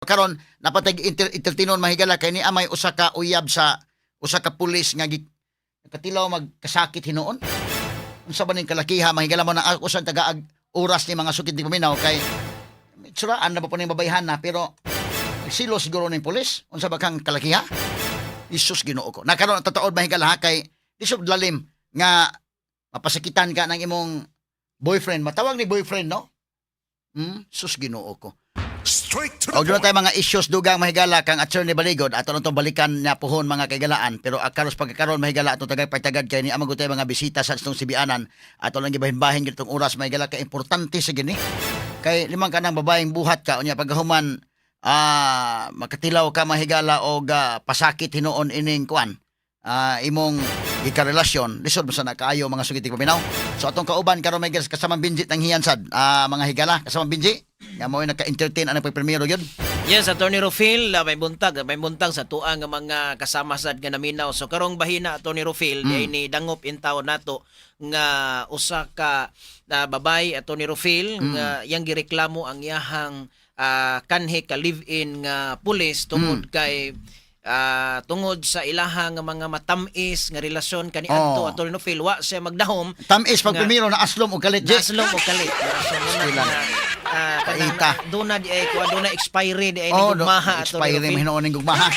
Karon napatay entertainon, mahigala, kay ni amay usa ka uyab sa usa ka pulis nga katilaw magkasakit hinuon. Unsa ba ning kalakiha, mahigala? Mo na ako sa tagaag oras ni mga sukit di paminaw kay tsuraan na ba po ning babayhan na, pero silo siguro ning pulis. Unsa ba kang kalakiha? Isus, Ginoo ko. Nakaroon ang tataod, mahigala, ha, kay di sud lalim nga mapasakitan ka ng imong boyfriend. Matawag ni boyfriend, no? Sus, Ginoo ko. Straight to the Og doon point. tayo mga issues dugang, mahigala, kang Attorney Baligod ato na itong balikan na puhon, mga kaigalaan, pero karos pagkakaroon, mahigala, ato tagay pagtagad kay ni amang tayo mga bisita sa itong sibianan. Ato lang gibahin-bahin gitong oras, mahigala, kay importante sa gini kay limang kanang babaeng buhat ka, unya pagkahuman makatilaw ka, mahigala, og pasakit hinuon ining kuan imong gikarelasyon. Lisod mo sa nakaayo, mga sugiti paminaw. So atong kauban karon may kasamang Benji ng hiyansad, mga higala, kasamang Benji nga mao naka-entertain ang pagpremiyero yun. Yes, Attorney Rufil, may buntag sa tuang nga mga kasama sad nga naminaw. So karong bahina, Attorney Rufil, mm, ni dangop in taon nato nga usa ka babay, Attorney Rufil, nga yang gireklamo ang iyahang kanhi ka live-in nga pulis tungod kay tungod sa ilaha nga mga matamis nga relasyon kaniadto, Attorney Rufil, wa siya magdahom. Tamis pag primero na aslom og kalit, je. Naslong og kalit. So, muna Sila. nga, kanang Paita. doon na di ay kuha, doon na expiry di ay ni Oh, gugmaha, Attorney expiry Rufil. mo hinuon ning gugmaha.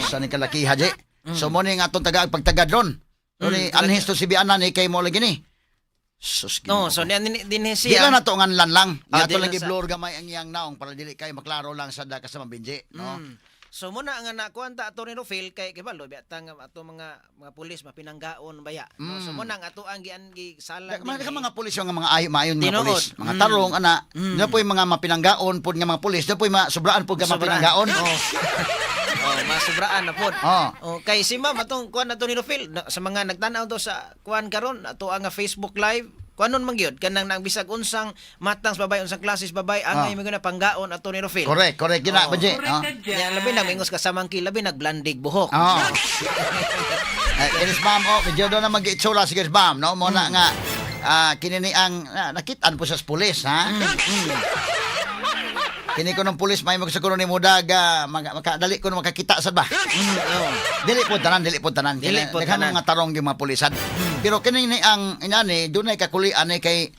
Sa ni kalakiha, je. So mo ni nga atong tagaag pagtagad ron. So ni anhis to si bianan ni kay mo lagi ni. Sus, No, Ginoo so ko. ni din Di siya. lang nato nganlan lang. Ah, Ni ato di lang lang sa- gi-blur gamay ang iyang naong para dili kay maklaro lang sa da kasama Benji, no? So muna nga nakuan ta, Attorney Rufil, kay kibalo biya ta nga ato mga pulis mapinanggaon baya, no? So muna nga ato ang gian gi salang Mga din ka mga pulis yung mga ayo maayon mga Tinuod. pulis, mga tarong ana, mm. po yung mga mapinanggaon pod nga mga pulis, na po yung mga sobraan pod nga Sobraan. mapinanggaon. Oh, masubraan na pod. Oh. Oh, kay si ma'am atong kuan, Attorney Rufil, sa mga nagtan-aw to sa kuan karon ato ang nga Facebook Live, kuanon man gyud kanang nang bisag unsang matang sa babay, unsang klases babay, angay mo na panggaon, Attorney Rufil. Correct, correct gina Oh. Benji, no? Ya, labi na mingos kasamang ki, labi nagblandig buhok. Oo. Eh, kinis ma'am, oh, medyo doon na mag-itsura si kinis ma'am, no? Muna nga, kini ni ang, nakitaan po sa pulis, ha? Kini ko ng pulis, may magsiguro ni Mudag, makadali ko na makakita sa ba? Oh. Dili po tanan, dili po tanan. Dili po Daghan tanan. mga tarong yung mga pulisan. Pero kini ni ang, inani, dunay kakulian ni kay,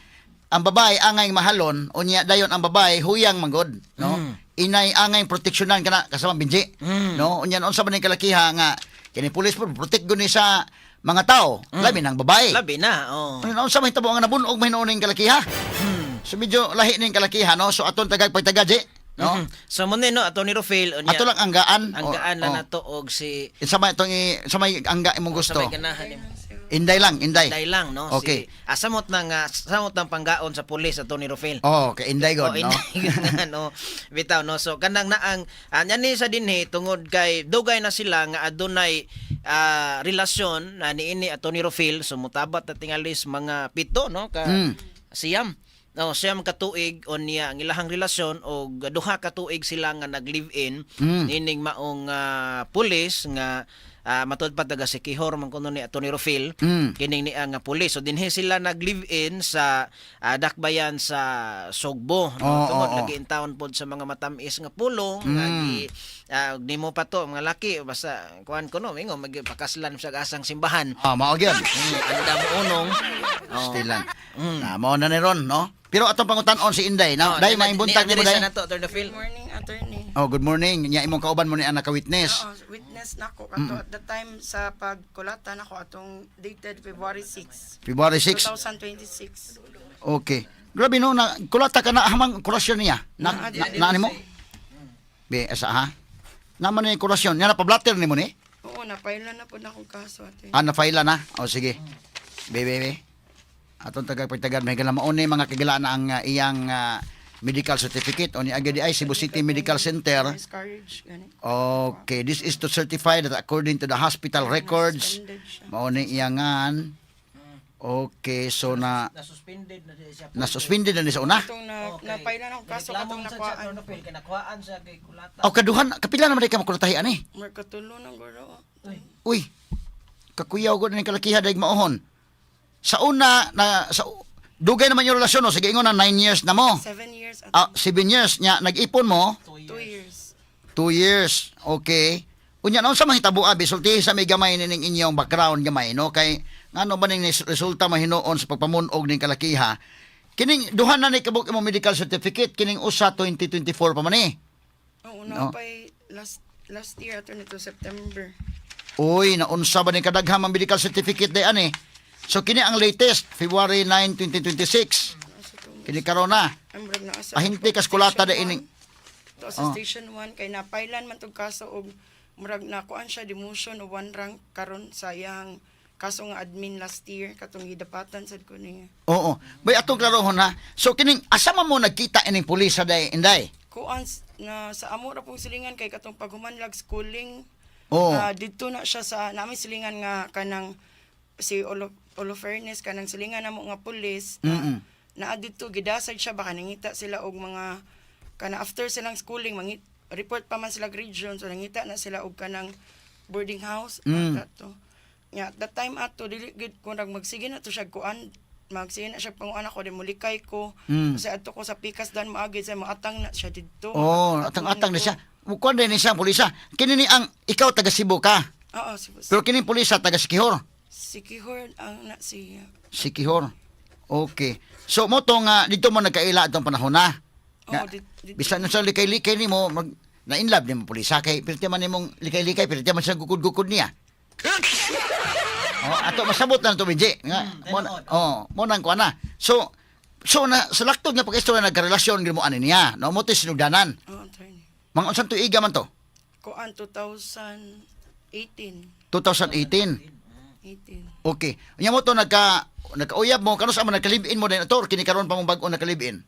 ang babae angay mahalon, unya dayon ang babae huyang manggod, no? Inay angay proteksyonan kana kasama Benji, no? Unya unsa man ning kalakiha nga kini pulis po protect gud ni sa mga tao, labi ng babae. Labi na, oh. Unya unsa man hitabo nga nabunog man hinuon ning kalakiha? So medyo lahi ning kalakiha, no? So aton tagag pagtaga, no? So mo ni no, Attorney Rufil, unya Ato lang anggaan. ang gaan na Oh. nato og si Sa may itong sa may angga imong gusto. Sa may ganahan nimo. Inday lang, Inday. Inday lang, no? Okay. Si samot ng samot ng panggaon sa pulis, Attorney Rufil. Oh, kay Inday god, Oh, no? inday gud no. Bitaw, no. So kanang naang ni sa dinhi tungod kay dugay na sila nga adunay relasyon na niini, Attorney Rufil. So mutabat na tingalis mga 7, no, ka 9. No, 9 ka tuig unya ang ilahang relasyon og 2 ka tuig sila nga nag-live-in nining maong pulis nga matud pa taga Siquijor man kuno ni Attorney Rufil kining niya nga pulis. So dinhi sila nag-live-in sa Dakbayan sa Sugbo, no? Tungod lagi in town pod sa mga matamis nga pulong nga gi nimo pa to mga laki, basta kuan ko no mingo magpakaslan sa asang simbahan. Ah, mao gyud. Anda mo unong. Oh. Stilan. Na mao na ni ron, no? Pero atong pangutan-on si Inday, no? Oh, Day, maayong buntag nimo, ni Day. na to, Attorney Phil. Good morning, attorney. Oh, good morning. Nya imong kauban mo ni ang naka-witness. Oo, witness nako kato at the time sa pagkulatan ako atong dated February 6, February 6. 2026. Okay. Grabe no, na kulata ka na hamang kurasyon niya. Na nimo? Be, asa ha? Naman ni kurasyon. Nya na pablatter nimo ni? Oo, napaila na po na akong kaso, ate. Ah, na-file na. O sige. Be, be, be. Atong tagag pagtagad may gala mauni mga kigala na ang iyang medical certificate o ni agad ay Cebu City Medical Center. Miscarriage, gani. Okay, this is to certify that according to the hospital records, Suspended siya. mao ni iyangan. Okay, so na Na-suspended na siya. na-suspended na ni sa una. Atong na, napaila na akong kaso katong nakuhaan. Attorney Phil kay nakuhaan siya kay kulata. O kaduhan, kapila naman di ka makulatahi ani. Markatulo ng guro. Uy, kakuyaw ko na ni kalakiha daig maohon. Sa una na sa dugay naman yung relasyon, no? Sige, ingon na 9 years na mo. 7 years at Ah, 7 years niya nag-ipon mo. 2 2 years. Okay. Unya, naunsa mahitabo, abi? Sultihi sa may gamay nining inyong background gamay, no? Kay ngano ba ning resulta mahinuon sa pagpamunog ning kalakiha? Kining duha na ni kabuk imong medical certificate, kining usa 2024 pa man eh. Oo, No. no. Pay last last year ato nito September. Uy, naunsa ba ni kadaghang ang medical certificate day ani? So kini ang latest, February 9, 2026. Asa to? Kini karon na. Ang murag naa sa Ahinti kas kulata Station da ining 1. To sa Station 1 kay napailan man tog kaso og murag nakuan siya demotion o one rank karon sa iyang kaso nga admin last year katong gidapatan sad ko niya. Oo. Bay, atong klarohon ha. So kining asa man mo nagkita ining pulis sa day, Inday? Kuan na sa amo ra pong silingan kay katong paghumanlag schooling. Oo. Ah, didto na siya sa nami silingan nga kanang si Olofernes, kanang silingan namo nga pulis na, naa didto gidasag siya baka nangita sila og mga kana after silang schooling mangi report pa man sila region, so nangita na sila og kanang boarding house ato. Nya at that time ato dili gid ko nag magsige na to siya kuan, magsige na siya panguan ako din mulikay ko kasi adto ko sa pikas dan maagi sa maatang na siya didto. Oh, atang-atang na siya. Kuan din ni siya pulisa. Kini ni ang ikaw taga Cebu ka. Oo, si Pero kining pulisa taga Sikihor. Sikihor ang na siya. Sikihor. Okay. So mo to nga dito mo nagkaila atong panahon na. Oo, Nga, bisan sa likay-likay nimo mag na in love nimo pulisa kay pirti man nimong likay-likay, pirti man siya gukod-gukod niya. Oh, ato masabot na to, BJ. Nga mo na, oh, mo nang kuan na. So na sa laktod nga pag-istorya nagkarelasyon gid mo ani niya. No mo to sinugdanan. Oo, attorney. Mga unsang tuiga man to? Kuan 2018. 2018. 18. Okay. Unya mo to nagkauyab mo kanus amo nagka-live-in mo din ato or kini karon pa mong bag-o nagka-live-in?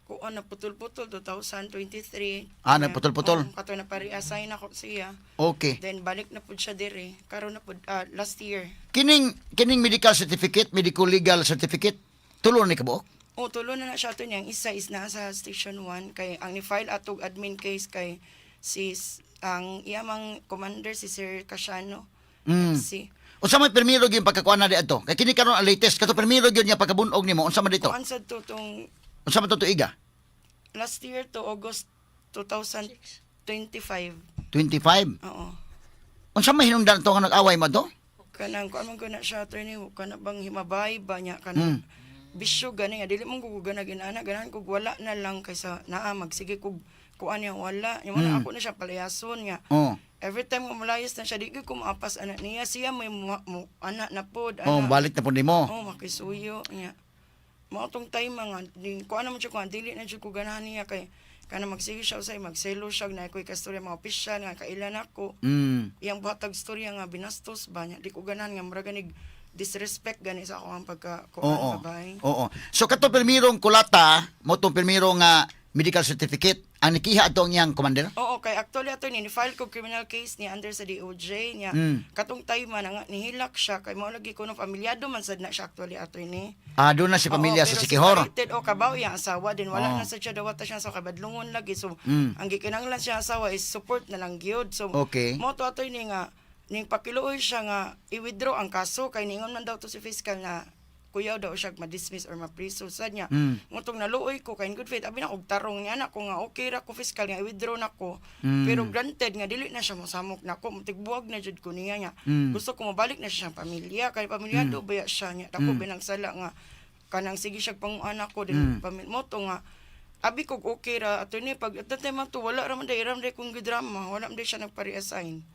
Kuan na putol-putol 2023. Ah, nagputol-putol. Oo, kato na pari-assign ako siya. Okay. Then balik na pud siya dire. Karon na pud last year. Kining medical certificate, medical legal certificate, tulo ni kabuok. Oh, tulo na na siya ato niya. Ang isa is nasa Station 1 kay ang ni-file atog admin case kay si ang iyamang commander si Sir Casiano. Si Unsa may pirmiro gyud pagkakuan na di adto? Kay kini karon ang latest kato pirmiro gyud nga pagkabunog nimo, unsa man dito? Kuan sad to tong Unsa man to tuiga? Last year to August 2025. 25. Oo. Unsa may hinungdan to nga nag-away mo to? Kanang kuan man ko na siya, attorney, kana bang himabay ba niya kanang bisyo gani nga dili man ko ganag inana, ganahan kog wala na lang kaysa naa magsige kog kuan niya wala niya mm. Ako na siya palayason nga every time nga mulayas na siya di gyud ko maapas anak niya, siya may mo, anak na pod Oh, ana. balik na po nimo. Oh, makisuyo niya. Mao tong time nga di kuan naman siya kuan dili na jud ko ganahan niya kay kana magsige siya usay magselo siya na ako'y kastorya mga opisyal nga kailan ako iyang buhatag storya nga binastos ba niya, di ko ganahan nga mura ganig disrespect gani sa ako ang pagka kuan babae. Oo. So kato pirmirong kulata, mo tong pirmiro nga medical certificate ang nikiha ato ang iyang commander. Oo, kay actually ato ni file ko criminal case niya under sa DOJ niya. Katong time man nga nihilak siya kay mao lagi ko no pamilyado man sad na siya actually ato ni. Ah, doon na si pamilya Oo, sa pero Sikihor. separated, o kabaw iyang asawa din wala na sa siya dawata siya sa kabadlungon lagi. So ang gikinahanglan siya asawa is support na lang gyud. So mo to ato ni nga ning pakiluoy siya nga i-withdraw ang kaso kay ningon man daw to si fiscal na kuyaw daw siya ma-dismiss or mapriso sad niya. Mutong naluoy ko kay in good faith abi na kog tarong niya na ko nga okay ra ko fiscal nga i-withdraw nako. Pero granted nga dili na siya mosamok nako, mutigbuwag na jud ko niya nga. Gusto ko mabalik na siya sa pamilya kay pamilyado baya siya niya. Dako binang sala nga kanang sige siya panguan ako din pamil mo to nga abi kog okay ra ato ni pag at that time ato wala ra man day ra man day kung gidrama, wala man day siya nagpare-assign.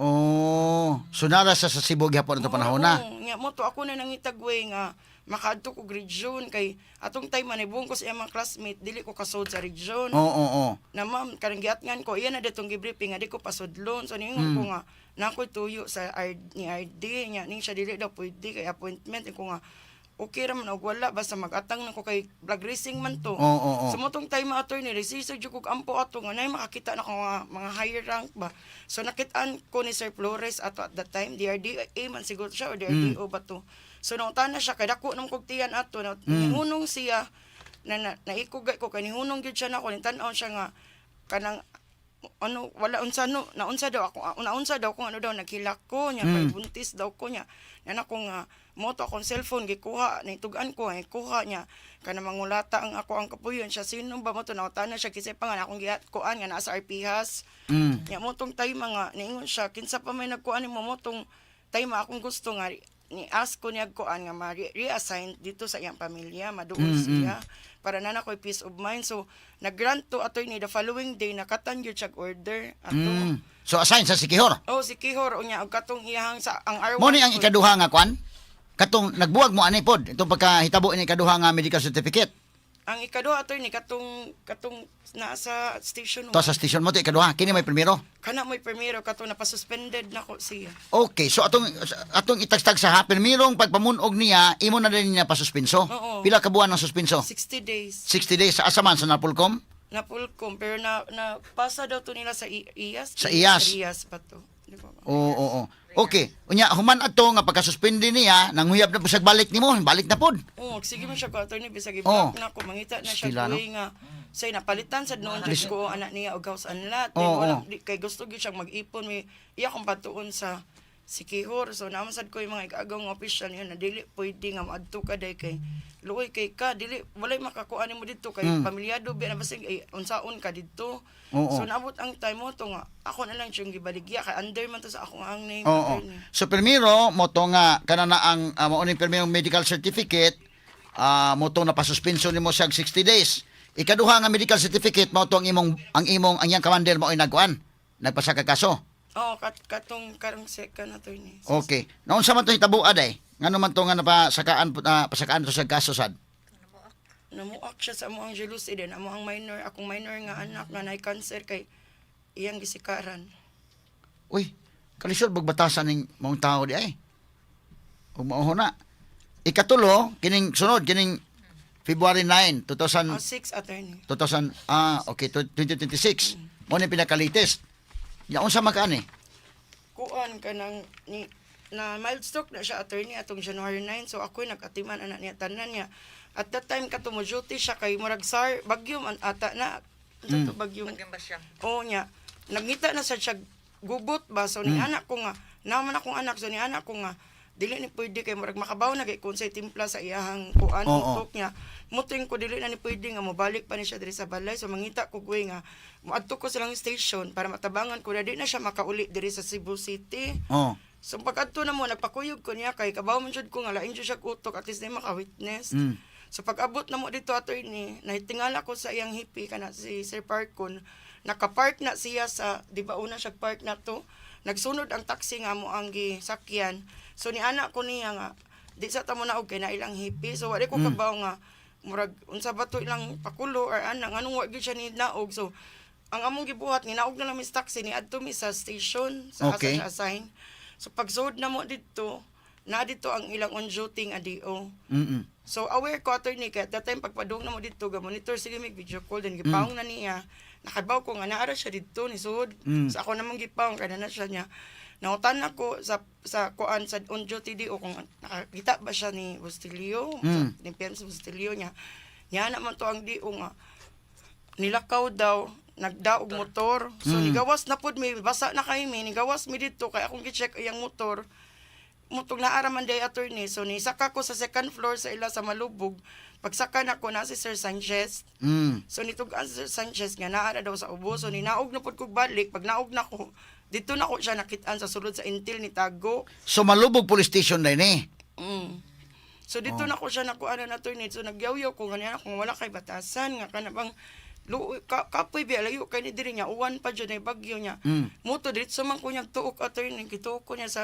Oh, so nara sa Cebu gihapon ato panahon na. Oo, nga mo to ako na nangitagway nga makaadto ko region kay atong time man ibuong ko sa iyang mga classmate dili ko kasod sa region. Oo, oo, oo. Na ma'am karang giatngan ko iya na ditong gibriefing nga di ko pasudlon, so niingon ko nga na ako'y tuyo sa R, ni RD niya ning siya dili daw pwede kay appointment ko nga okay ra man og wala basta magatang na ko kay vlog racing man to. Oo, oo, oo. So motong time attorney resiso jud kog ampo ato nga nay makakita na ko nga mga higher rank ba. So nakitaan ko ni Sir Flores ato at that time DRDA man siguro siya or DRDO ba to. So nauntan na siya kay dako nang kog tiyan ato na nihunong siya na naikugay ko kay nihunong gyud siya nako tan-aw siya nga kanang ano wala unsa no naunsa daw ako, naunsa daw kung ano daw naghilak ko niya kay buntis daw ko niya na ko nga Mo to akong cellphone gikuha, naitugan ko, gikuha niya. Kana mangulata ang ako ang kapuyon siya, sino ba mo to, nawatan na siya kisay pa nga na akong giat kuan nga naa sa RPHas. Nya mo tong time nga niingon siya kinsa pa may nagkuan nimo, mo tong time akong gusto nga ni ask ko niya kuan nga ma-reassign dito sa iyang pamilya, maduol siya para na na ko'y peace of mind. So naggrant to, attorney, the following day nakatan gyud siya order ato. So assign sa Sikihor. Oh, si Kihor, unya og katong iyang sa ang R1. Mo ni ang ikaduha nga kwan? Katong nagbuwag mo ani pod itong pagkahitabo ini ikaduha nga medical certificate. Ang ikaduha, attorney, katong katong nasa station To sa station mo to ikaduha, kini may primero. Kana mo'y primero, katong napasuspended na ko siya. Okay, so atong atong itagtag sa ha, primerong pagpamunog niya, imo na din niya pasuspenso. Oo. Pila ka buwan ang suspenso? 60 days. 60 days sa asa man, sa Napolcom? Napulkom, pero na na pasa daw to nila sa IAS. Sa IAS. IAS pa to. Di ba? Oo. Okay. Unya human ato nga pagkasuspende niya, nanghuyab na po siya balik nimo, balik na pod. Oo, sige mo siya ko, attorney, bisag Oo. i-block na ko, mangita na siya Stila, no? kuy nga say napalitan sad noon jud ko anak niya og house and lot. Oo, wala oo. di, kay gusto gyud siyang mag-ipon, may iya kong patuon sa Sikihor. So naman sad ko yung mga igagaw nga official niya na dili pwede nga moadto ka day kay luoy kay ka, dili walay makakuha nimo didto kay pamilyado biya na basig ay unsaon ka didto. Oo. So naabot ang time mo to nga ako na lang siyang gibaligya kay under man to sa akong ang name, Oo. attorney. So primero mo to nga kana na ang mao ning primerong medical certificate, mo to napasuspenso nimo siya og 60 days. Ikaduha nga medical certificate mo to ang imong ang iyang commander mo ay nagkuan. Nagpasa ka kaso. Oo, katong karong second, attorney. Okay. Naunsa man to hitabo aday? Ngano man to nga napasakaan pasakaan to sa kaso sad? Namuak siya sa among jealousy din amo ang minor, akong minor nga anak nga nay cancer kay iyang gisikaran. Uy, kalisod bagbatasan ning maong tao di ay. Ug mao na. Ikatulo, kining sunod kining February 9, 2000 Ah, 6, attorney. 2000, okay, 2026. Mo ni pinaka-latest. Ya unsa man kaan eh? Kuan kanang ni na mild stroke na siya, attorney, atong January 9. So ako'y nagatiman anak niya tanan niya at that time kato mo duty siya kay murag sar bagyo man ata na. Unsa to bagyo? Bagyo ba siya? Oo niya. Nagngita na sa siya gubot ba. So ni anak ko nga, naman akong anak, so ni anak ko nga dili ni pwede kay murag makabaw na kay kung say timpla sa iyahang kuan utok niya. Muting ko dili na ni pwede nga mobalik pa ni siya diri sa balay. So mangita ko guy nga moadto ko silang station para matabangan ko na di na siya makauli diri sa Cebu City. So pag-adto na mo, nagpakuyog ko niya kay kabaw man jud ko nga lain jud siya utok, at least na maka-witness. So pag-abot na mo dito, attorney, nahitingala ko sa iyang hippie kana si Sir Parkon. Nakapark na siya sa, di ba una siya park na to. Nagsunod ang taxi nga mo ang gisakyan. So ni anak ko niya nga di sa tamo na og kay na ilang hippie. So wala ko kabaw nga murag unsa ba to ilang pakulo or ana nganong wa gyud siya ni naog. So ang among gibuhat, ni naog na lang mi sa taxi ni adto mi sa station sa asa siya assign. So pagsud na mo didto, na dito ang ilang on duty nga DO. So aware ko, attorney, kay at that time pagpadung na mo didto ga monitor sige mig video call then gipaong na niya. Nakabaw ko nga naara siya didto ni sud. So ako namang gipaong kay na siya niya. Nangutan ako sa kuan sa on duty DO kung nakakita ba siya ni Bustilio, sa, ni PM sa Bustilio niya. Niya naman to ang DO nga nilakaw daw, nagdaog motor. So nigawas na pud mi, basa na kay mi, nigawas mi didto kay akong gi-check iyang motor. Mutong naara man day, attorney. So nisaka ko sa second floor sa ila sa Malubog. Pagsaka na ko na si Sir Sanchez. So nitug-an si Sir Sanchez nga naara daw sa ubo. So ninaog na pud kog balik. Pag naog na ko, dito na ko siya nakitaan sa sulod sa Intel ni Tago. So Malubog Police Station na ini. So dito na ko siya nakuha na attorney. So nagyaw-yaw ko ganyan ako wala kay batasan nga kana bang luoy ka, kapoy biya layo kay ni diri niya uwan pa jud ay bagyo niya. Moto diretso man ko niyang tuok, attorney, gituok ko niya sa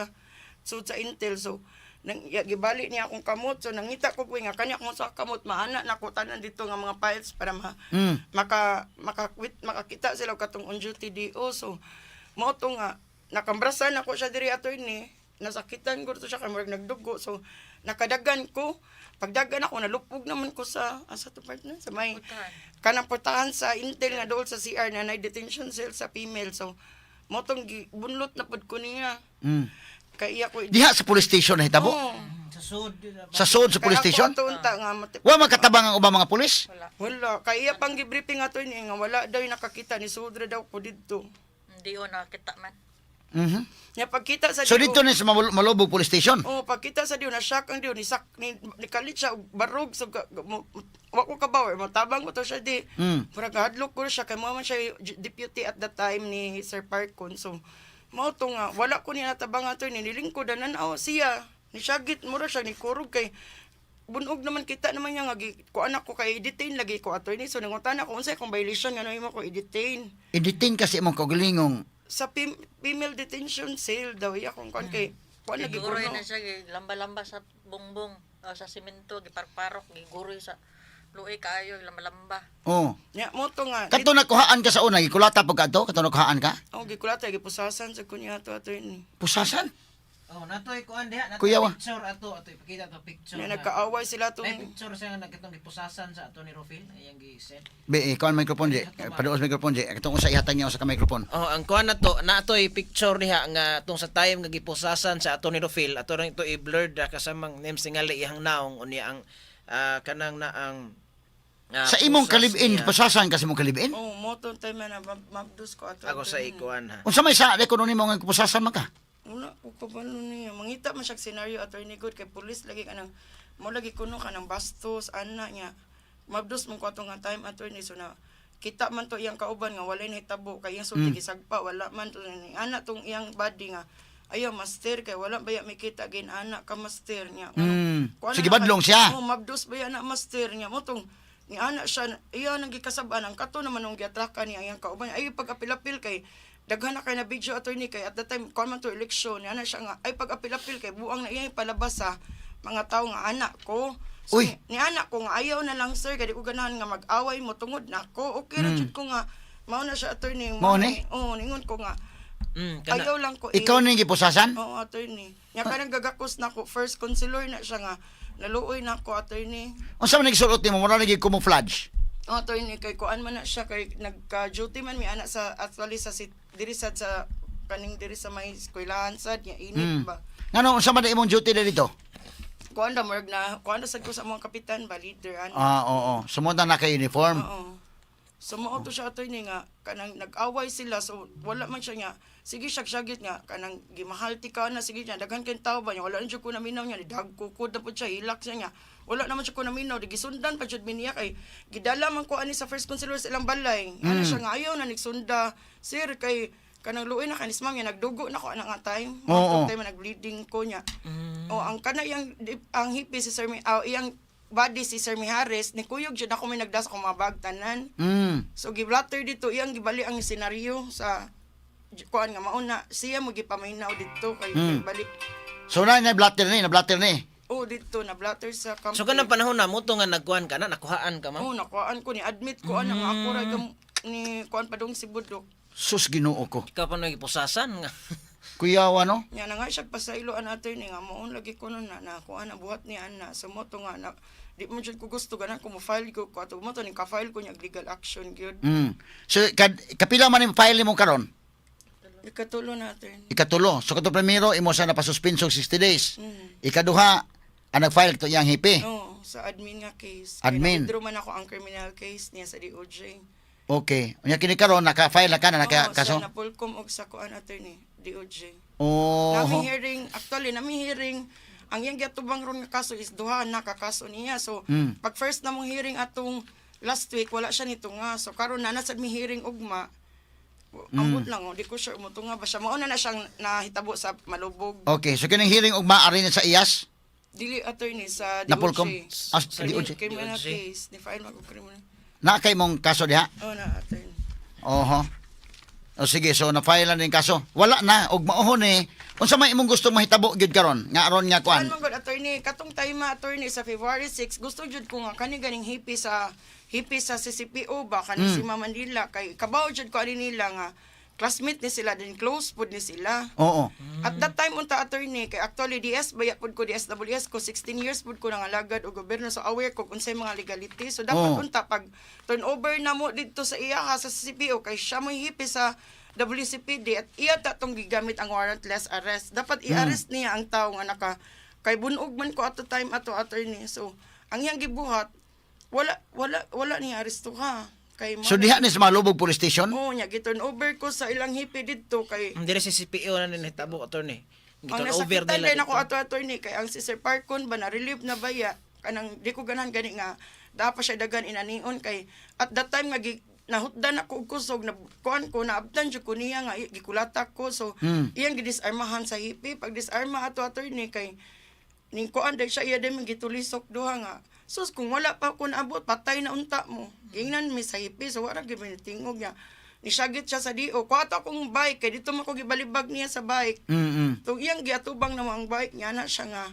so sa Intel. So nang ya, gibali niya akong kamot. So nangita ko kuy nga kanya kung sa kamot maana na ko tanan dito nga mga files para ma, maka maka makakita sila og katong on duty DO. So mao to nga nakambrasan ako siya diri, attorney, nasakitan ko to siya kay murag nagdugo. So nakadagan ko, pagdagan ako nalupog naman ko sa asa to partner sa may Putahan. kanang portahan sa Intel nga dool sa CR na nay detention cell sa female. So mao tong bunlot na pud ko niya kay iya ko. Diha sa police station na hitabo. Oo. Sa sud. Sa sud sa Kay police ako station. ato unta nga Wa makatabang ang ubang mga pulis. Wala. Wala kay iya pang gibriefing ato ni nga wala daw yung nakakita ni sudra daw ko didto. Hindi ko nakita man. Nya pagkita sa So dito ni sa Malubog Police Station. Oh, pagkita sa diyo na shock ang diyo ni sak ni, ni kalit siya og barog so wa ko kabaw motabang ko to siya di. Murag hadlok ko siya kay mo man siya deputy at the time ni Sir Parkon. So mao to nga wala ko niya natabang ato ni nilingkod na aw siya ni syagit mura siya ni kurog kay bunog naman kita naman niya nga kuan ako kay detain lagi ko attorney, so nangutana ko unsay akong violation nga nahimo ko i-detain. I-detain kasi imong kaugalingong. Sa female detention cell daw iya kung kuan kay kuan lagi ko Giguroy no. na siya, lamba-lamba sa bongbong, o sa simento, giparparok, giguroy sa luoy kaayo, lamba-lamba. Oh. Nya mo to nga Kato nakuhaan ka sa una, gikulata pag kadto, kato nakuhaan ka? Oh, gikulata gipusasan sa kunya ato attorney. Pusasan? Oh, natoy kuan diha, natoy Kuya, wa. picture ato, ato ipakita ato picture. Nya nagkaaway sila tong May picture siya nga nagkatong gipusasan sa ato ni Rofil, ayang gi-send. Be, ikaw ang microphone, Je. Paduos microphone, Je. Katong usa ihatag niya usa ka microphone. Oh, ang kuan na to, natoy picture diha nga tong sa time nga gipusasan sa ato ni Rofil, ato rin ito i-blurred kasamang names tingali iyang naong unya ang kanang na ang Sa imong pusas kalibin, niya. pusasan kasi imong kalibin. Oh, mo to time na mabdus ko ato. Ako sa attorney. ikuan ha. Unsa may sa kuno nimo nga pusasan man ka? Wala ko kabalo niya. Mangita man siya og scenario, attorney good kay police lagi kanang mo lagi kuno kanang bastos ana niya. Mabdus man ko ato nga time, attorney, so na kita man to iyang kauban nga walay nahitabo kay iyang sulti gisagpa wala man to ni ana tong iyang body nga ayaw master kay wala ba ya mikita gin ana ka master niya. Kuan na Sige, na badlong siya. Oh, mabdus ba yan na master niya mo tong ni ana siya iya nang gikasab-an ang kato naman nung giatraka niya iyang kauban ay pag-apil-apil kay daghan na kay na video, attorney, kay at the time kuan man to election ni ana siya nga ay pag-apil-apil kay buang na iya palabas sa mga tao nga anak ko. So, Uy. ni anak ko nga ayaw na lang sir kay di ko ganahan nga mag-away mo tungod nako. Okay ra jud ko nga mao na siya, attorney. Mao ni? Oh, ningon ko nga Kana. ayaw lang ko Ikaw ning gipusasan? Oo, attorney. Nya kanang gagakos nako first consular na siya nga naluoy nako, attorney. Unsa man nagsulot nimo? Mura lagi camouflage. Oh, attorney, kay kuan man na siya kay nagka-duty man mi ana sa actually sa diri sa kaning diri sa may eskwelahan sad nya init ba. Ngano unsa man imong duty na dito? Kuan da murag na kuan da sad ko sa mga kapitan ba leader ana. Ah, oo. Sumunda na kay uniform. Oo. So mao to siya, attorney, nga kanang nag-away sila so wala man siya nga sige siya syagit nga kanang gimahal ti ka na sige niya daghan kay tao ba niya wala na jud ko naminaw niya dag kukod na pud siya hilak siya niya wala naman siya ko naminaw di gisundan pa jud mi niya kay gidala man ko ani sa first consular sa ilang balay. Ana siya nga ayaw na nigsunda sir kay kanang luoy na kanis ma'am niya nagdugo na ko ana nga time. Oo. Mao time nag-bleeding ko niya. Oh, ang kana iyang ang hipi si Sir Mi, ah, iyang body si Sir Mijares ni kuyog jud ako may nagdas akong mga bag tanan. So giblatter dito iyang gibali ang senaryo sa kuan nga mauna siya mo gipaminaw dito kay balik. So na na blatter ni, na blatter ni. Oh, dito na blatter sa company. So kanang panahon na mo to nga nagkuan ka na, nakuhaan ka ma'am. Oh, nakuhaan ko ni admit ko ana nga ako ra ni kuan pa dong si Budok. Sus Ginoo ko. Ikaw pa nang gipusasan nga. Kuyawa no? Nya na nga siya pasaylo an attorney nga moon lagi ko nun na na kuan na buhat ni ana so mo to nga na di mo jud ko gusto ganan ko mo file ko ko ato mo to ni ka file ko niya og legal action gyud. So kad, kapila man yung file nimo karon? Ikatulo na, attorney. Ikatulo. So kato primero imo sa napasuspinso 60 days. Ikaduha ang nag-file to iyang hipi. Oo, sa admin nga case. Admin. Kaya na-withdraw man ako ang criminal case niya sa DOJ. Okay. Unya kini karon naka-file na ka na naka Oo, kaso. sa Napolcom og sa kuan, attorney, DOJ. Oh. Nami hearing, actually nami hearing ang iyang giatubang ron nga kaso is duha na ka kaso niya. So pag first namong hearing atong last week wala siya nito nga. So karon na nasad mi hearing ugma. Ambot lang oh, di ko sure mo nga ba siya. Mao na na siyang nahitabo sa Malubog. Okay, so kining hearing ugma ari na sa IAS? Dili, attorney, sa DOJ. Napolcom? Ah, Sa DOJ. criminal DOJ. case. Ni file mag criminal. Na kay mong kaso diha? Oh na, attorney. Oho. O sige, so na-file na din kaso. Wala na, og maohon eh. Unsa may imong gusto mahitabo gyud karon? Nga aron nga kuan. Kuan man gud, attorney, katong time attorney sa February 6 gusto jud ko nga kani ganing hippie sa CCPO ba kani si Ma'am Mandila kay kabaw jud ko ani nila nga classmate ni sila din close pud ni sila. At that time unta, attorney, kay actually DS baya pud ko DSWS ko 16 years pud ko nangalagad og gobyerno so aware ko kung unsay mga legality. So dapat unta pag turnover na mo didto sa iya ha sa CCPO kay siya mo hippie sa WCPD at iya ta tong gigamit ang warrantless arrest. Dapat i-arrest niya ang tao nga naka kay bunog man ko ato time ato, attorney. So ang iyang gibuhat wala wala wala niya aresto ha. Kay So diha ni sa Malubog Police Station? Oo, nya giturn over ko sa ilang hipi didto kay Hindi rin si CPO na nahitabo, attorney. ang Giturn over nasakitan nila din ako dito. ato, attorney, kay ang si Sir Parkon ba na relieve na baya kanang di ko ganahan gani nga dapat siya dagan inanion kay at that time nga nahutdan ako og kusog na kuan ko naabtan jud ko niya nga gikulata ko, so iyang gidisarmahan sa hipi. Pag disarma ato, attorney, kay ning kuan dahil siya iya din gitulisok duha nga sus kung wala pa ko naabot patay na unta mo, gingnan mi sa hipi. So wala gyud mi tingog niya, nisagit siya sa dio ko ato akong bike kay dito man ko gibalibag niya sa bike. Tung iyang giatubang na mo ang bike niya na siya nga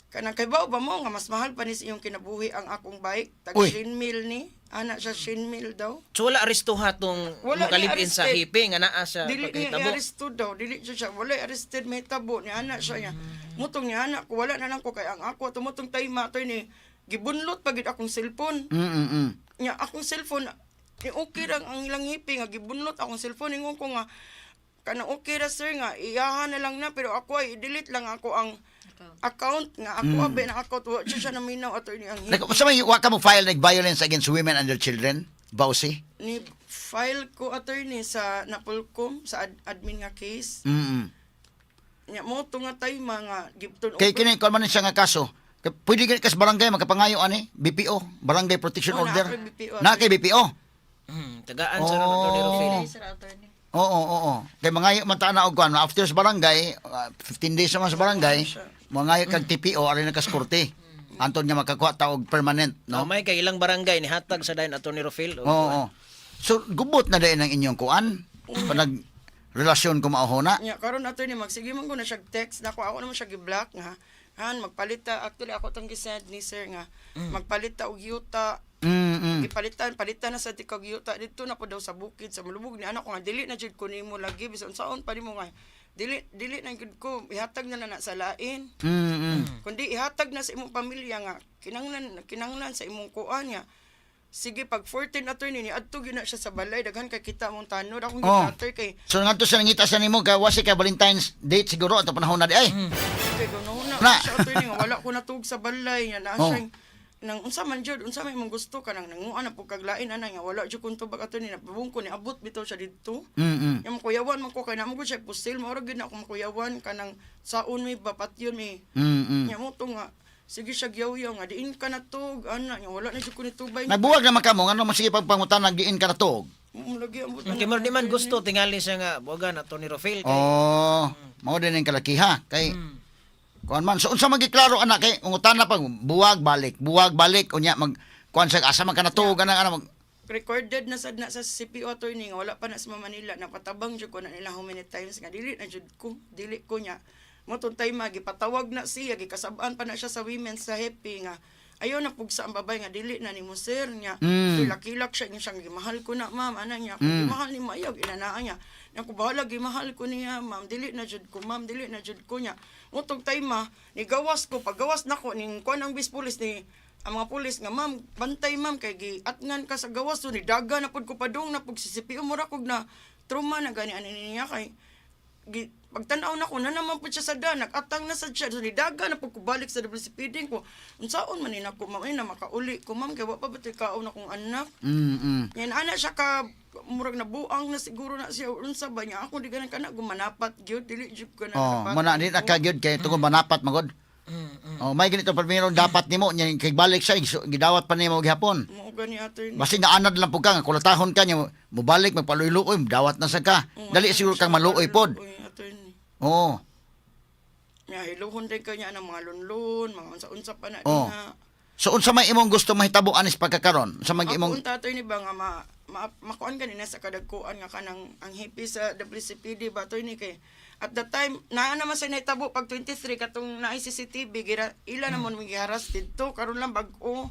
kanang kay ba mo nga mas mahal pa ni sa iyong kinabuhi ang akong bike tag Uy. shin mil ni ana siya, shin mil daw. So wala arestuha tong Wala niya mokalib-in sa arrested. hipi nga naa sa Dili niya pagkahitabo. i-arresto daw, dili siya siya wala arrested mahitabo ni ana siya niya. Mutong ni ana ko wala na lang ko kay ang ako tumutong time ato ni gibunlot pa gid akong cellphone. Nya akong cellphone ni okay ra ang ilang hipi nga gibunlot akong cellphone. Ingon ko nga kanang okay ra sir nga iyahan na lang na pero ako ay i-delete lang ako ang account nga ako abe na account wa siya siya naminaw, attorney, ang Like, hipi. sa may wa ka mo file like violence against women and their children? Bawsi? Ni file ko, attorney, sa Napolcom sa admin nga case. Nya mo to nga time nga gipton Kay kini kuan man ni siya nga kaso. Kay pwede gani kas barangay makapangayo ani BPO, Barangay Protection Oh, naa Order. kay BPO. Na kay BPO. Tagaan sa attorney Rufil. Ay, sir, attorney. Oo. Kay mangayo man ta na og kuan after sa barangay, 15 days naman sa barangay, mangayo kag TPO ari na kas korte. Anton nga makakuha ta og permanent, No? no? May kay ilang barangay ni hatag sa dayon attorney Rufil. Oo. So gubot na dayon ang inyong kuan. Panag relasyon ko maoho na. Nya karon, attorney, magsige man ko na siya text nako, ako naman siya gi-block nga han magpalit ta. Actually ako tong gisend ni sir nga magpalit ta og yuta. Gipalitan palitan na sa tikag yuta didto na po daw sa bukid sa Malubog ni anak ko nga dili na jud ko nimo lagi bisan unsaon pa nimo nga dili dili na jud ko ihatag na na sa lain kundi ihatag na sa imong pamilya nga kinanglan kinanglan sa imong kuan nga sige. Pag 14, attorney, ni adto gyud na siya sa balay, daghan kay kita mong tanod akong giplatter kay So ngadto siya nangita sa nimo kay wasi kay Valentine's date siguro ato panahon na di ay. Kay ganoon na Na. siya, attorney, nga wala ko natug sa balay nga na siya nang unsa man jud unsa may imong gusto kanang nanguan na pud kag lain ana nga wala jud kun tubag, attorney, nabubong ko ni abot bitaw siya didto. Yang makuyawan man ko kay namo gud siya pusil mao ra gyud na ako makuyawan kanang saon mi bapatyon mi. Nya mo to nga sige siya gyaw-yaw nga diin ka na tug ana nga wala na jud ko nitubay. Nagbuwag naman kamo ngano mo sige pagpangutan nagdiin ka na tuog. Mo lagi ang Kay mo di man gusto tingali siya nga buwagan attorney Rufil kay Oh, mao din ang kalakiha kay kuan man. So unsa man giklaro anak kay ungutan na pag buwag balik, buwag balik unya mag kuan sa asa man ka natuog ana ana mag Recorded na sad na sa CPO, attorney, nga wala pa na sa Manila, napatabang jud ko na nila how many times nga dili na jud ko dili ko nya mo tong time gipatawag na siya, gikasab-an pa na siya sa women sa happy nga ayaw na pugsa ang babay nga dili na nimo sir nya. Kilak-kilak siya niya siyang gimahal ko na ma'am ana niya. Kung gimahal ni mo ayaw inanaa niya nya ko bahala gimahal ko niya ma'am, dili na jud ko ma'am, dili na jud ko niya mo tong time ni gawas ko. Paggawas nako ning kuan ang bis pulis ni ang mga pulis nga ma'am bantay ma'am kay giatngan ka sa gawas. So ni daga na pud ko padung na pud si CPO, mura kog na trauma na gani ani niya kay pagtan-aw na ko na naman pud siya sa dan nagatang na sad siya. So ni daga na pud ko balik sa WCPD ko unsaon man ni nako ma'am ay na makauli ko ma'am kay wa pa ba kaon akong anak. Yan ana siya ka murag nabuang na siguro na siya unsa ba niya ako di ganan kana gumanapat gyud dili jud ko na Oh, mo na di na ka gyud kay tungod manapat magod. Oh, may ganito primero dapat nimo nya kay balik siya gidawat pa nimo gihapon. Mo gani, attorney. Basta naanad lang pud ka nga kulatahon ka nya mobalik magpaluy-luoy dawat na sa ka. Dali siguro kang maluoy pod. Uy, attorney. Oo. Nya hiluhon din kanya ng mga lunlun, mga unsa-unsa pa na dinha. So unsa may imong gusto mahitabo anis pagkakaron? Sa mag Ako imong unta, attorney, ba nga ma makuan gani na sa kadagkuan nga kanang ang hipi sa WCPD ba, attorney, kay at that time naa naman sa nahitabo pag 23 katong naay CCTV gira ila namon mm. giharas didto karon lang bag-o.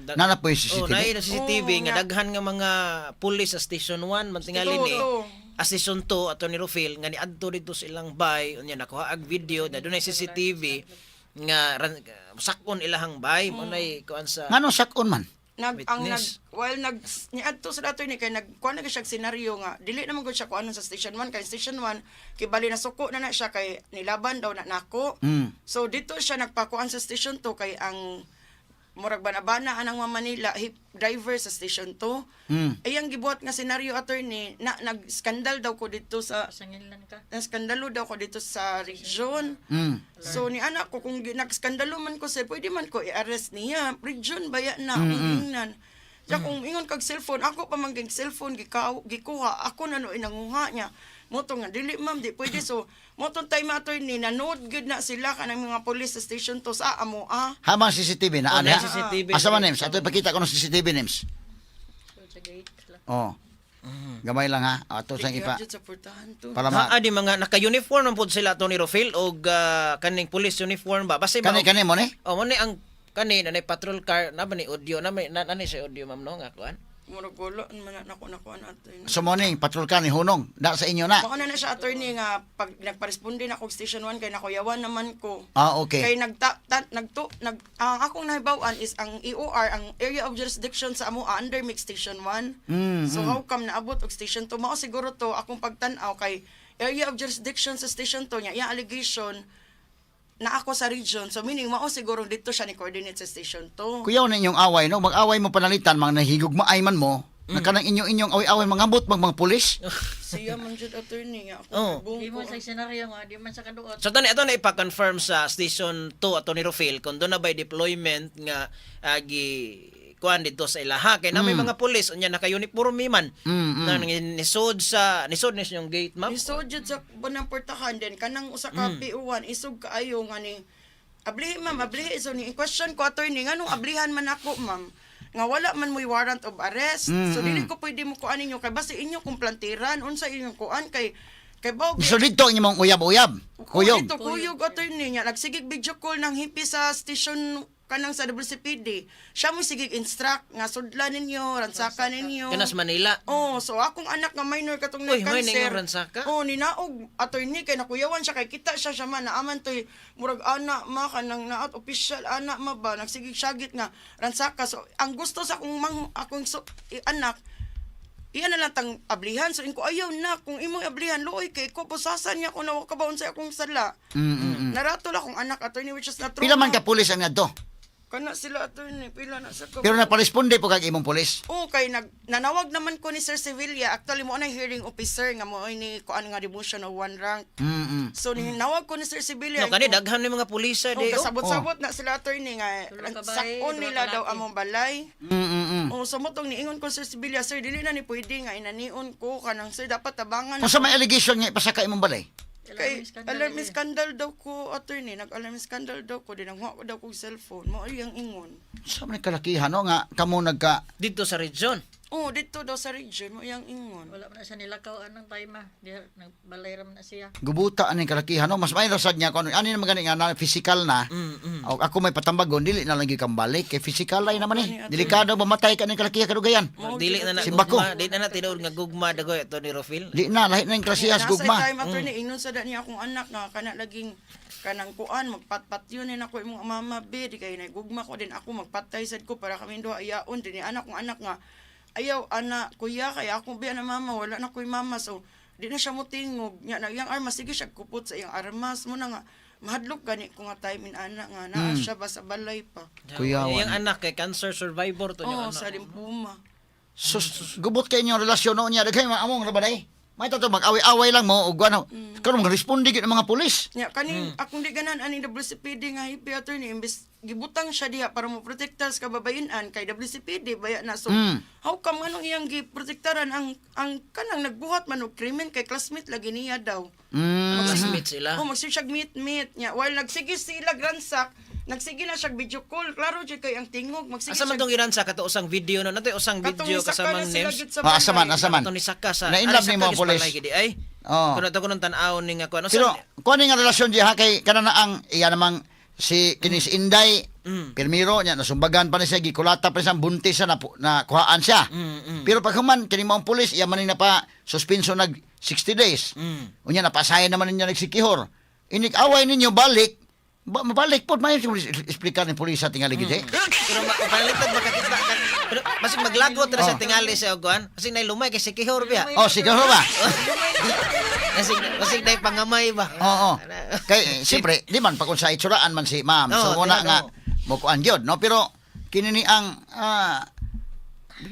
Nana po yung Oh, CCTV? naay na CCTV Oo, nga nga. daghan nga mga pulis sa Station 1 man tingali Ito, ni. ito. A Station 2 ato ni Rufil nga niadto didto sa ilang bay unya nakuha ag video na dunay CCTV nga sakon ilahang bay mo nay kuan sa Ngano sakon man? Nag ang nag Witness. while nag niadto sa attorney kay nagkuan na gyud siya og senaryo nga dili naman gud siya kuanon sa Station 1 kay Station 1 kay bali nasuko na na siya kay nilaban daw na nako. So dito siya nagpakuan sa Station 2 kay ang murag banabana anang mama nila hip driver sa station 2. Ay ang gibuhat nga senaryo, attorney, na nag-skandal daw ko dito sa Pasangilan ka. naskandalo daw ko dito sa region. So ni anak ko kung nagskandalo man ko sir, pwede man ko i-arrest niya. Region baya na akong ingnan. Siya kung ingon kag cellphone, ako pa man ging cellphone gikaw gikuha, ako na no inanguha niya. Moto nga dili ma'am, di pwede so moto time attorney nanood gud na sila kanang mga police sa station to sa amo ah. Hamang CCTV na Oh, ano? na CCTV. Asa man Nims? Ato ipakita ko ng CCTV Nims. So, sa gate lang. Oh. Gamay lang ha. Ato sang ipa Jud suportahan to. para ma Ah, di mga naka-uniform man pud sila Tony Rofil og kaning police uniform ba. Basta ba kani kani mo ni? Oh, mo ni ang kani na patrol car na ba ni audio na may na, na ni sa audio ma'am no nga kuan. Murag wala man na nako nakuha natin. So morning patrol ka ni Hunong. Da sa inyo na. Mao na na siya attorney nga pag nagparesponde na ako og station 1 kay nakuyawan naman ko. Ah, okay. Kay nagta ta, nagto nag ang akong nahibaw-an is ang EOR, ang area of jurisdiction sa amo under mix station 1. So how come naabot og station 2? Mao siguro to akong pagtan-aw kay area of jurisdiction sa station 2 niya, iyang allegation na ako sa region. So meaning mao siguro dito siya ni coordinate sa station 2. Kuyaw na inyong away no, mag-away mo panalitan mga nahigugmaay man mo. Na kanang inyong away-away mangambot mag mga pulis. Siya man jud attorney nga ako. Oh. buong Di ko. man sa senaryo nga, di man sa kaduot. So tani ato na ipa-confirm sa station 2 ato ni Rofil kung doon na by deployment nga gi kuan dito sa ilaha kay na may mga pulis unya naka-uniforme man na nisod sa nisod ni yung gate ma'am. Isod jud sa bunang portahan din kanang usa ka PO1 isog kaayo nga ni ablihi ma'am, ablihi. So ni question ko attorney nganong ablihan man ako ma'am nga wala man mo'y warrant of arrest, so dili ko pwede mo kuan ninyo kay basi inyo kung plantiran unsa inyong kuan kay kay baw So dito ang inyong uyab-uyab. Kuyog. Dito kuyog attorney niya nagsigig video call ng hipi sa station kanang sa WCPD siya mo sigig instruct nga sudlan ninyo, ransaka ninyo. Kanas Manila. Oh, so akong anak nga minor katong Uy, may nag-cancer. ningon ransaka? Oh, ninaog attorney kay nakuyawan siya kay kita siya siya man naaman toy murag ana ma kanang naat official ana ma ba nagsigig syagit nga ransaka. So ang gusto sa akong mang akong so, anak iyan na lang tang ablihan. So inko ayaw na kung imong ablihan luoy kay ko pusasan niya kung nawa ka ba unsay akong sala. Naratol akong anak attorney which is na Pila man ka pulis ang ngadto. Kana sila attorney pila na sa Pero naparesponde po kag imong pulis. Oo, kay nag nanawag naman ko ni Sir Sevilla. Actually mo na hearing officer nga mo ay ni kuan nga demotion of one rank. So ninawag ko ni Sir Sevilla. No kani daghan ni mga pulisa Oh, di. Oh. kasabot-sabot na sila attorney nga Tulo ka balay, sakon duha nila ka daw laki. among balay. Oh, so motong niingon ko Sir Sevilla, sir dili na ni pwede nga inanion ko kanang sir dapat tabangan. Kung sa may allegation nga ipasaka imong balay. Kay Alarm scandal alarm eh. scandal daw ko attorney, nag-alarm scandal daw ko dinangwa ko daw kog cellphone. Mo ay ang ingon. Sa man kalakihan no nga kamo nagka Dito sa region. Oh, dito daw sa region mo iyang ingon. Wala man na siya nilakaw anang time ah. Di nagbalay ra man na siya. Gubuta aning kalakihan no mas may rasad niya kung ano ani naman gani nga na physical na. O, ako may patambagon dili na lang gyud kang balik kay physical ay naman eh. Delikado mamatay ka ning kalakihan kadugayan. Dili na na Simbako. gugma, dili na na tinuod nga gugma dagoy ato ni Rofil. Di na lahi na yung klasihas Nasa gugma. time attorney ingnon sa niya akong anak nga kana laging kanang kuan magpatpat yun eh nako imong mama be di kay gugma ko din ako magpatay sad ko para kami duha ayaon din ni anak kong anak nga ayaw ana kuya kay ako be na mama wala na koy mama so di na siya motingog nya na iyang armas sige siya kupot sa iyang armas mo na nga mahadlok gani ko nga time in ana nga naa siya ba sa balay pa. Kuyawan. Iyang anak kay cancer survivor to niyo Oh, anak. sa lymphoma. Sus, gubot kay inyong relasyon noon niya. Daghay mga among rabaday. May tato mag-away-away lang mo ug ano. Karon mag-responde gyud ang mga pulis. Nya kaning akong di ganan ani WCPD nga hippie attorney imbes gibutang siya diha para mo protektar sa kababayen-an kay WCPD baya na so how come anong iyang giprotektaran ang kanang nagbuhat man og krimen kay classmate lagi niya daw. Classmate sila. Oh, magsige siya meet meet niya while nagsige sila gransak, nagsige na siya video call, klaro jud kay ang tingog magsige Asa man siya tong giransa kato usang video no nato usang katong video isaka kasamang na sila names. gyud sa Ah, asa man, balay. asa man. Kato ni Saka sa Na-inlove ari, ni mga Saka pulis. balay gidi ay. Oo. Kuno to kunong tan-awon ni nga kuno. Pero kuan nga relasyon diha kay kanana ang iya namang si kini si Inday Pirmiro niya nasumbagan pa ni siya gikulata pa ni siya buntis siya na, na kuhaan siya. Pero pag human kini mo ang pulis iya man ni napa suspenso nag 60 days. Unya napasayan naman niya nagsikihor. Inig away ninyo balik ba, mabalik po may explicar ni pulis sa tingali gid eh. Pero palitan makakita ka. Pero basig maglagot ra sa Oh. tingali sa kuan. Basig nay lumay kay sikihor biya. Oh, sikihor ba? Basig basig nay pangamay ba. Oo. Kay siyempre, di man pa kung sa itsuraan man si ma'am. So Oo, muna tiyan, nga oo. mo kuan gyud, no? Pero Kini ni ang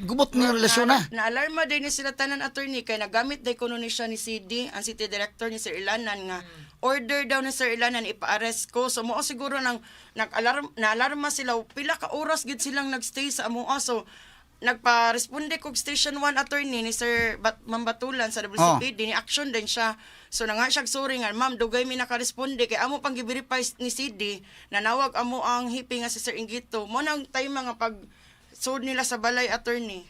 gubot nga relasyon na. Na-alarma din ni sila tanan, attorney, kay nagamit day kuno ni siya ni CD, ang city director ni Sir Ilanan, nga order daw ni Sir Ilanan ipa-arrest ko. So mo siguro nang nag-alarm, na-alarma sila, pila ka oras gid silang nagstay sa amoa. So nagpa-responde kog Station 1, attorney, ni Sir Mambatulan sa WCPD, ni action din siya. So nanga siya sorry nga, "Ma'am, dugay mi nakaresponde kay amo pang gi-verify ni CD." Nanawag amo ang hippie nga si Sir Ingito mo nang time mga pag sud nila sa balay, attorney.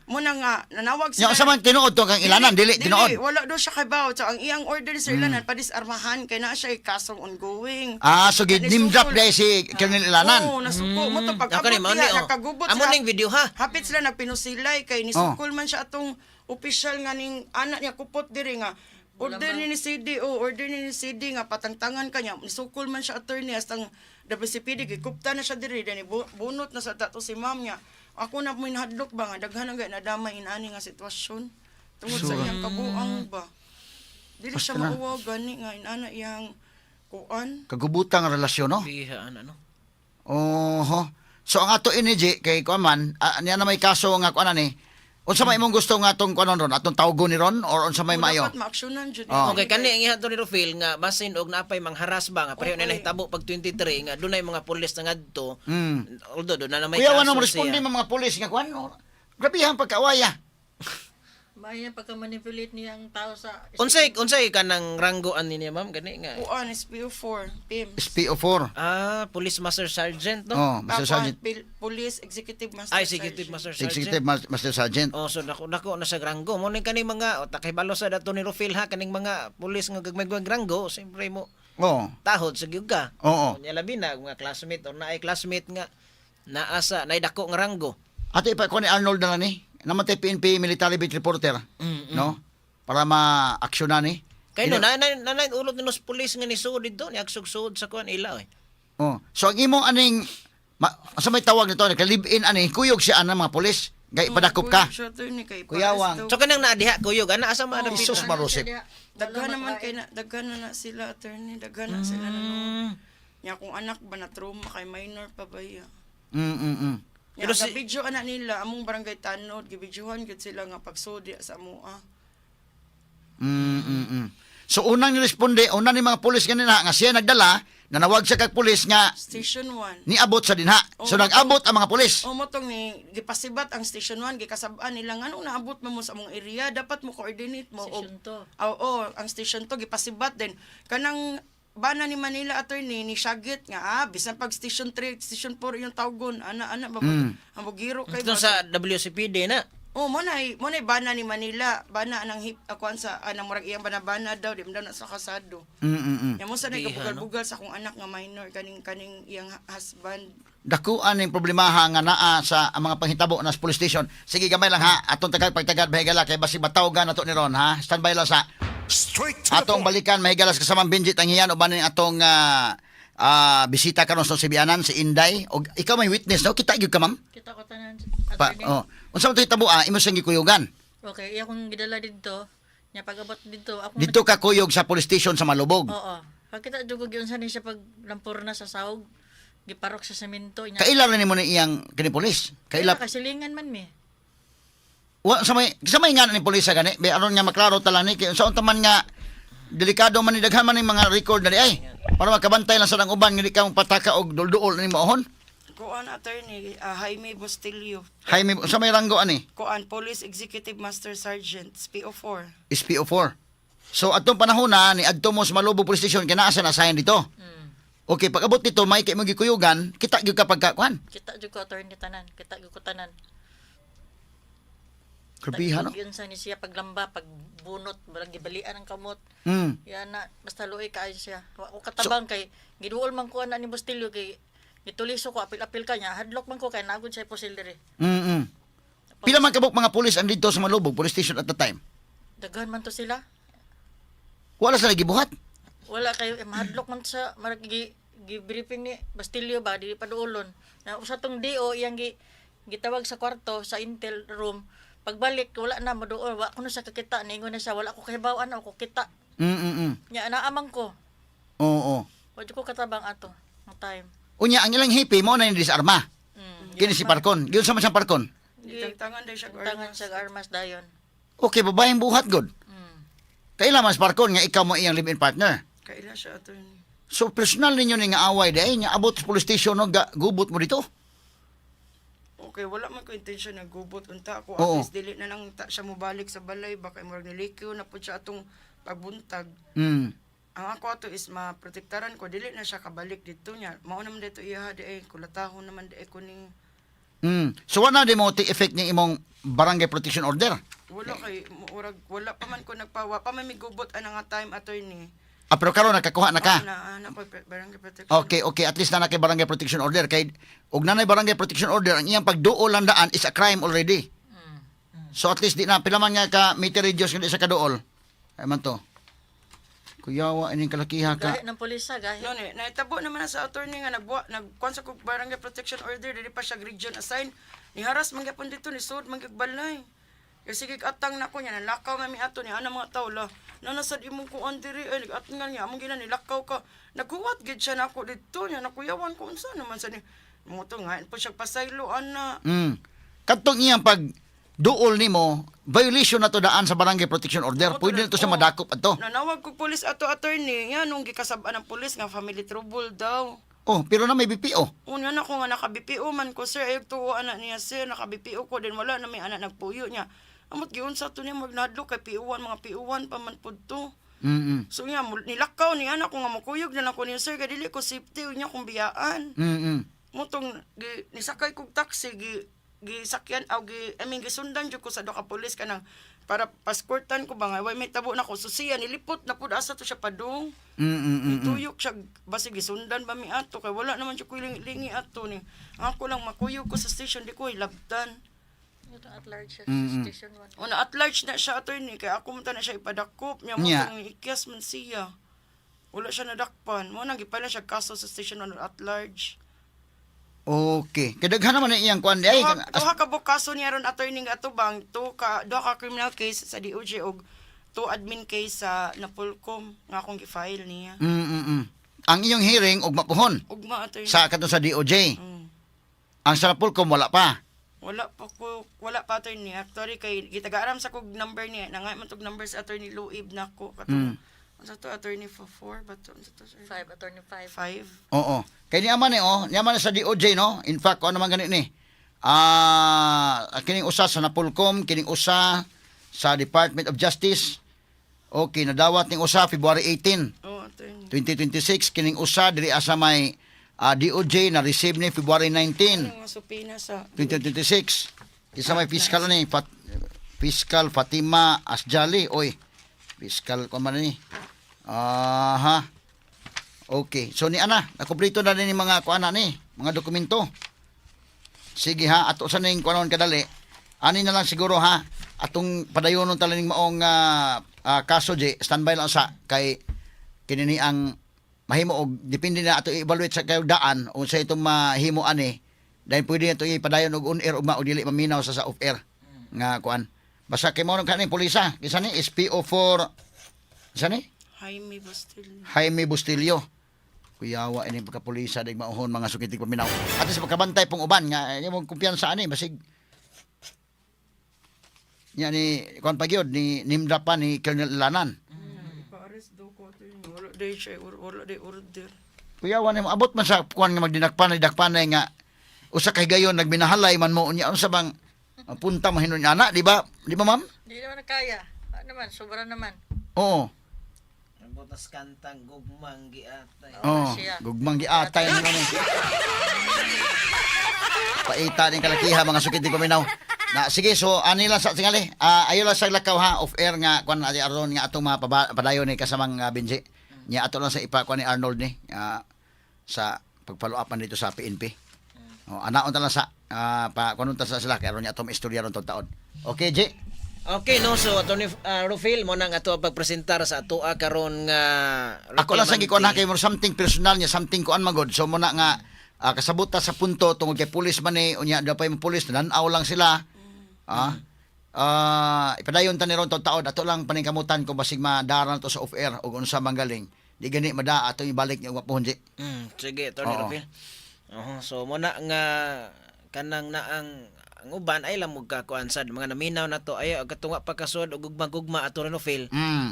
Muna nga nanawag Nya unsa man tinuod to kang Ilanan, dili tinuod? Wala do siya kabaw. So ang iyang order ni Sir Ilanan padisarmahan kay naa siya kasong ongoing. Ah, so gi Kani name drop sukol. dahil si Colonel Ilanan. Oo, nasuko mo to pag Ako ni, abot mao ni, niya, oh. nakagubot Amo sila. ning video, ha? Hapit sila nagpinusilay kay nisukol man siya atong opisyal nga ning anak niya kupot diri nga order ni CD, oh, order ni CD nga patangtangan kanya. Nisukol man siya, attorney, hastang WCPD gikupta na siya diri, dani bunot na sa tato si ma'am niya. Ako na mo inahadlok ba nga daghan ang nadamay inani nga sitwasyon tungod sa iyang kabuang ba, dili siya Basta na. mauwaw gani nga inana iyang kuan. Kagubutang relasyon, no? Biha ano. Oho. So ang ato energy kay kuan man, niya na may kaso nga kuan ani. Unsa may imong gusto nga atong kuanon ron, atong tawgon ni ron or unsa may maayo? Dapat maaksyonan jud. Oh. Okay, kani ang iha to ni Rufil nga basin og naapay mangharas ba nga pareho na nahitabo pag 23 nga dunay mga pulis na ngadto. Although doon na may Kuya, kaso wala mo responde siya. mga pulis nga kuan. Grabe ang pagkaawaya. Maya pagka-manipulate niya ang tao sa Unsay unsay kanang ranggo ani niya, ma'am, gani nga? Kuan SPO4 PIM. SPO4. Ah, Police Master Sergeant, no? Oh, Master Kuan, Sergeant. Police Executive Master Ay, Executive Sergeant. Master Sergeant. Executive Master Sergeant. Oh, so dako dako na sa ranggo. Mo ning kaning mga o takibalo sa dato ni Rufil ha, kaning mga pulis nga gagmay ranggo, siyempre mo Oh. tahod sa gyud ka. Oo. Unya labi na mga classmate or naay classmate nga naa sa naay dako nga ranggo. Ato ipa kuan ni Arnold na lang ni. Namatay PNP military beat reporter. No? Para ma-aksyonan ni. Kay no na na na, na ulot ni nos pulis nga nisuod didto ni agsugsuod sa kuan ila oy. Oh. So ang imo aning sa may tawag nito, naka-live-in ani, kuyog siya anang mga pulis. Gay padakop ka. Kuyog siya, attorney, kay Kuyawang. ipa-arresto. So kanang naa diha kuyog ana asa man Oh. Jesus Marosip. Daghan naman kay na, daghan na, na sila, attorney, daghan na sila na. Nya kung anak ba na trauma kay minor pa ba iya. Nya Pero si, video anak nila among barangay tanod, gibidyohan gyud sila nga pagsudi sa amoa. So unang niresponde, unang ni mga pulis ganina nga siya nagdala, nanawag siya kag pulis nga Station 1. niabot sa dinha. So Oh. nag-abot ang mga pulis. O mo tong ni gipasibat ang Station 1, gikasab-an nila nganong naabot man mo sa among area, dapat mo coordinate mo og Station 2. Oo, ang Station 2 gipasibat din. Kanang bana ni Manila, attorney, ni Shagit nga bisan pag Station 3, Station 4 yung tawgon ana ana ba ang bugiro kay Dito ba- sa WCPD na. Oh, mo nay bana ni Manila, bana anang hip akuan sa anang murag iyang bana-bana daw, di man daw na sa kasado. Ya mo sa Diha, nagabugal-bugal sa akong anak nga minor kaning kaning iyang husband. Dakuan ning problemaha nga naa sa ang mga panghitabo na sa police station. Sige gamay lang ha, atong tagag pagtagad mahigala kay basig matawgan nato ni Ron ha. Standby lang sa Straight to the atong point. balikan mahigala sa kasamang Benjit ang hiyan uban ning atong bisita karon sa Sibianan si Inday. Og ikaw may witness no, kita gyud ka, ma'am. Kita ko tanan, Pa, attorney. oh. Unsa man to hitabo imo siyang gikuyugan? Okay, iya akong gidala didto. Nya pag-abot didto, akong Dito ka kuyog sa police station sa Malubog. Oo. Pagkita jud og unsa ni siya pag lampor na sa sahog, giparok sa semento nya. Kaila ra nimo ni iyang kini pulis? Kaila Kasilingan man mi. wa sa may nga ni pulis sa gani, be aron nga maklaro ta lang ni kay unsa unta man nga delikado man ni daghan man ni mga record na di ay para makabantay lang sa nang uban nga di ka pataka og dulduol ni maohon. Kuan, attorney, Jaime Bustillo. Jaime sa may ranggo ani Kuan Police Executive Master Sergeant, PO4. SPO4. So atong panahon na ni adto mo sa Malubog Police Station kay naa sa nasayan dito. Okay, pag abot dito may kay imong gikuyugan, kita gyud ka pagka kuan. Kita jud ko, attorney, tanan, kita jud ko tanan. Grabihan no. Yun sa ni siya paglamba, pagbunot, walang gibalian ang kamot. Yan na, basta luoy kaayo siya. Wa ko katabang kay giduol man ko ana ni Bustillo kay gituliso ko apil-apil ka niya. Hadlok man ko kay nagod siya pusil diri. Pila man kabuk mga pulis ang dito sa Malubog Police Station at the time? Daghan man to sila. Wala sila gibuhat. Wala kayo mahadlok man to sa marag gi, gi briefing ni Bastillo ba dili pa duolon. Na usa tong DO iyang gi gitawag sa kwarto sa intel room. Pagbalik wala na moduol, wa ko na sa kakita, ningon na siya wala ko kahibaw ana ko kita. Nya naamang ko. Oo. Wa jud ko katabang ato ang time. Unya ang ilang hippie mo na yung disarma. Kini si Parkon. Giunsa man siyang Parkon? Gitangtangan day siya og Tangan armas. sa armas dayon. Okay, babaeng buhat gud. Kaila man si Parkon nga ikaw mo iyang live-in partner. Kaila siya, attorney. So personal ninyo ni nga away day nga abot sa police station no ga, gubot mo dito. Okay, wala man ko intention na gubot unta ako. Oo. At least dili na lang ta siya mobalik sa balay baka murag nilikyo na pud siya atong pagbuntag. Ang ako ato is maprotektaran ko dili na siya kabalik dito niya. Mao naman dito iya di ay kulatahon naman di ay kuning. So wala di mo ti effect ni imong barangay protection order. Wala kay murag wala pa man ko nagpawa pa man migubot ana nga time, attorney. Ah, pero karon nakakuha na ka. Oh, na ana ko barangay protection. Okay. At least na kay barangay protection order. Kay, og nanay barangay protection order, ang iyang pagduol lang daan is a crime already. So at least di na, pila man nga ka meter radius nga di sa kaduol. Ay man to. Kuyawa, ining kalakiha ka. Gahi ng pulisa, gahi. No, ni naitabo naman na sa attorney nga nagbuwa nagkuan sa kog barangay protection order dili pa siya region assign. Ni haras man gyapon dito ni sud man gyud balay. Kay sige atang nako niya nalakaw man mi ato ni ana mga tawo la. Na nasad imong kuan diri ay nag-atang niya among gina nilakaw ka. Naghuwat gid siya nako didto niya nakuyawan ko unsa naman sa ni mo to nga po siya pasaylo ana. Kadtong iyang pag duol nimo, violation na to daan sa barangay protection order. Pwede na to siya Oo. madakop adto. Nanawag ko pulis ato, attorney. Nga nung gikasab-an ng pulis nga family trouble daw. Oh, pero na may BPO. Unya na ko nga naka-BPO man ko, sir, ayog tuo anak niya, sir, naka-BPO ko din wala na may anak nagpuyo niya. Amot giunsa to niya magnadlok kay PO1 mga PO1 pa man pud to. So niya nilakaw ni anak ko nga mokuyog na lang ko niya, sir, kay dili ko safety unya kong biyaan. Motong gi, nisakay kog taxi gi gisakyan aw gi I mean gisundan jud ko sa duha ka pulis kanang para paskortan ko ba nga way may tabo na ko so siya nilipot na pud asa to siya padung. Ituyok siya basig gisundan ba mi ato kay wala naman siya kuiling-lingi ato ni. Ang ako lang makuyog ko sa station di ko hilabtan. Ito at large siya sa station 1. Una at large na siya, attorney, kay ako man ta na siya ipadakop niya mo tong ikyas man siya. Wala siya nadakpan. Mo nang gipala siya kaso sa station 1 at large. Okay. Kadaghan naman ang iyang kuan ay. Duha, duha ka buok kaso niya ron, attorney, nga atubang two ka duha ka criminal case sa DOJ og two admin case sa Napolcom nga akong gi-file niya. Ang iyong hearing ug mapuhon Ugma, attorney. sa kadto sa DOJ. Ang sa Napolcom wala pa. Wala pa ko, wala pa, attorney. Actually kay gitagaaram sa kog number niya. Nangay man tog number sa attorney Luib nako katong. Unsa to, attorney for four ba to? Unsa to, sir? 5, attorney 5. Five. Oo. Kay niya man eh, oh, niya man sa DOJ no. In fact, ano man ganit ni. Kining usa sa Napolcom, kining usa sa Department of Justice. Okay, nadawat ning usa February 18, Oh, attorney. 2026 kining usa diri asa may DOJ na receive ni February 19, Ano nga supina sa 2026. Isa may fiscal ni Fiscal Fatima Asjali. Oy, fiscal ko man ni. Aha. Okay. So ni ana, nakumpleto na din ni mga kuana ni, mga dokumento. Sige ha, ato sa ning kuanon kadali. Ani na lang siguro ha, atong padayonon tala ning maong kaso je, standby lang sa kay kini ni ang mahimo og depende na ato i-evaluate sa kayo daan o sa itong mahimo ani dahil pwede na ito ipadayon og on air ugma o dili maminaw sa off air nga kuan basta kay mo kaning pulisa kinsa ni SPO4 kinsa ni Jaime Bastillo. Jaime Bustillo. Kuyawa ini pagkapulisa dig mauhon mga sukitig paminaw. At sa pagkabantay pong uban nga imong kumpiyansa ani basig nya ni kuan pa gyud ni nimda pa ni Colonel Lanan. Ipa-arrest daw ko, attorney. Wala day siya, wala day order. Kuyawa nimo abot man sa kuan nga magdinakpan dakpan nga usa kay gayon nagminahalay man mo unya unsa bang punta mahinon ana di ba? Di ba ma'am? Hindi naman na kaya. Ano naman, sobra naman. Oo. Butas kantang gugmang giatay. Oh, siya. gugmang giatay nimo ni. Paita ning kalakiha mga sukit di paminaw. Na sige so ani lang sa tingali. Ayo lang sa lakaw ha off air nga kuan ati aron nga atong mga padayon ni kasamang Benji. Nya ato lang sa ipa kuan ni Arnold ni sa pag-follow up dito sa PNP. Oh, anaon ta lang sa pa kuan ta sa sila kay aron nya atong istorya ron taon. Okay, J. Okay no, so Attorney Rufil mo na nga ato ang pagpresentar sa atoa karon nga Ako lang sa gikuan ha reklamante. kay mo something personal niya, something kuan magod. So mo na nga kasabot ta sa punto tungod kay pulis man ni unya daw pa yung pulis nan-aw lang sila. Ah. Ipadayon ta ni ron taon taon ato lang paningkamutan kung basig madara na to sa off air ug unsa man galing. Di gani mada ato ibalik niya og mapuhon di. Sige, Attorney Oo. Rufil. Oho, so mo na nga Kanang naang ang uban ay lang mo kakuan sad mga naminaw na to ayo katunga pa kasod og gugma-gugma ato Rofil.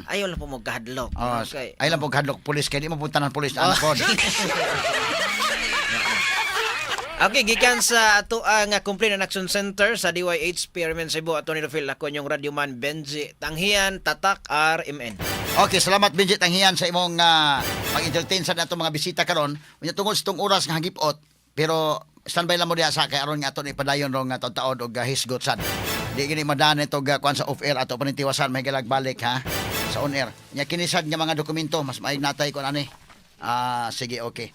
Ayaw lang po mo kahadlok. Oh, Okay. ay lang po hadlok pulis kay di mo puntahan pulis na anak pod. Okay, gikan sa ato ang Complaint and Action Center sa DYH PRMN Cebu, ato ni Rofil, ako inyong radyoman Benji Tanghian, Tatak RMN. Okay, salamat Benji Tanghian sa imong pag-entertain sa nato mga bisita karon. Unya tungod sa tong oras nga hagipot, pero standby lang mo diha sa kay aron nga ato ni padayon rong nga taod og hisgot sad. Di gini madaan ito kuan sa off air ato panintiwasan may galag balik ha sa on air. Nya kini sad nga mga dokumento mas maig natay kon ani. Ah, sige, okay.